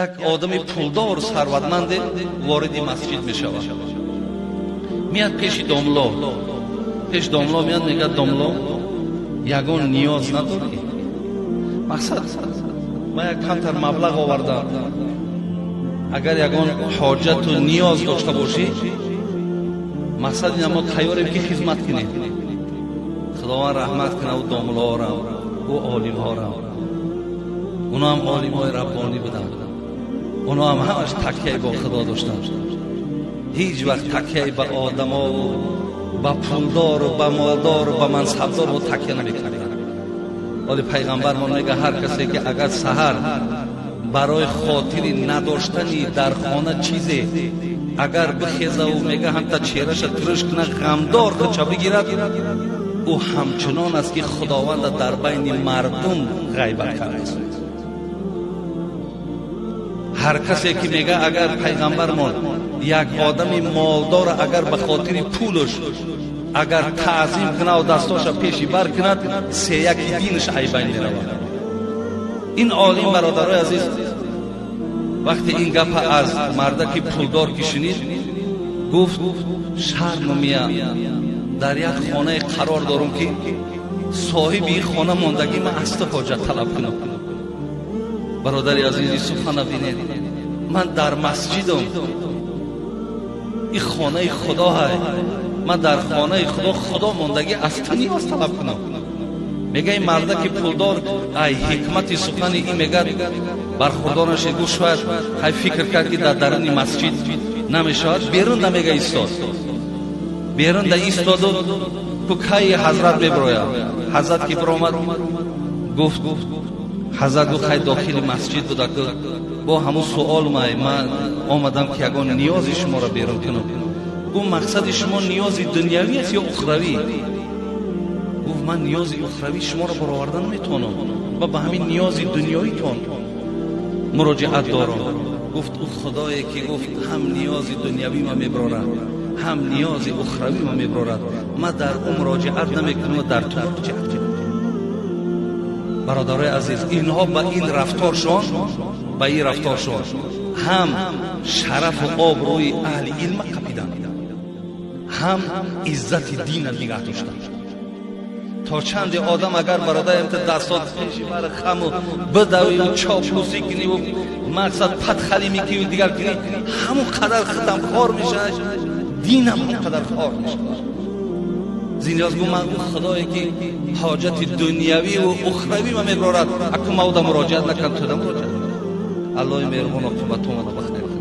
Як одами пулдору сарватманде вориди масҷид мешавад, меяд пеши домло, пеш домло меяд, мегӯяд: «Домло, ягон ниёз надорӣ? Мақсад, ман як камтар маблағ овардам, агар ягон ҳоҷату ниёз дошта бошӣ, мақсад ина, мо тайёрем, ки хизмат кунем». Худованд раҳмат кунад ӯ домлоорам, ӯ олимҳорам. Оно ҳам олимҳои раббонӣ буданд, оно ҳам ҳамаш такяи бо Худо доштанд, ҳеҷ вақт такяи ба одамову ба пулдору ба молдору ба мансабдору такя намекарданд. Вале пайғамбармон мега: «Ҳар касе ки агар саҳар барои хотири надоштани дар хона чизе агар бихезаву, мега, ҳамта чеҳраша турш кунад, ғамдор худша бигирад, ӯ ҳамчунон аст, ки Худованда дар байни мардум ғайбат кардааст». Ҳар касе ки, мега, агар пайғамбармон як одами молдора агар ба хотири пулаш агар таъзим кунаву дастоша пеши бар кунад, сеяки динаш айбайн меравад. Ин олим, бародарои азиз, вақте ин гапа аз мардаки пулдор ки шунид, гуфт: «Шарму мия, дар як хонае қарор дорум, ки соҳиби ин хона мондагӣ, ман аз ту ҳоҷат талаб кунам?» Бародари азизи, сухана бинед: ман дар масҷидам, ин хонаи Худо ҳай, ман дар хонаи Худо, Худо мондагӣ, аз ту ниёз талаб кунам? Мега, ин мардаки пулдор ай ҳикмати сухани ин, мегад, бархурдор нашид. Гуфт, шояд ҳай фикр кард, ки дар даруни масҷид намешавад, берун да, мега, истод, берун да истоду ку кай ҳазрат мебирояд. Ҳазрат ки биромад, гуфт, ҳазрат гуфт: «Хай, дохили масҷид буда, бо ҳамун суол май, ман омадам, ки ягон ниёзи шуморо берун кунам». Гуфт: «Мақсади шумо ниёзи дунявӣ аст ё ухравӣ?» Гуфт: «Ман ниёзи ухравии шуморо бароварда наметавонам ва ба ҳамин ниёзи дунёитон муроҷиат дорам». Гуфт: «Ӯ Худое ки, гуфт, ҳам ниёзи дунявӣ ма мебарорад, ҳам ниёзи ухравӣ ма мебарорад, ман дар ӯ муроҷиат намекунам, дар ту муроҷиат кунам». Бародарои азиз, инҳо ба ин рафторшон, ба ин рафторшон ҳам шарафу обрӯи аҳли илма қапиданд, ҳам иззати дина нигаҳ доштанд. То чанде одам агар, бародарам, дастот пеши бар хаму бидавиву чоплусӣ куниву, мақсад, падхалӣ мекуниву дигар кунӣ, ҳамон қадар худам хор мешавад, динам ҳам қадар хор мешавад. Зиндиёз гу: «Ман ӯ Худое ки ҳоҷати дунявиву ухравӣ ма мебарорад, аку ма уда муроҷиат накардам, туда муроҷиат». Аллоҳи меҳрубон оқибатумона бахайр.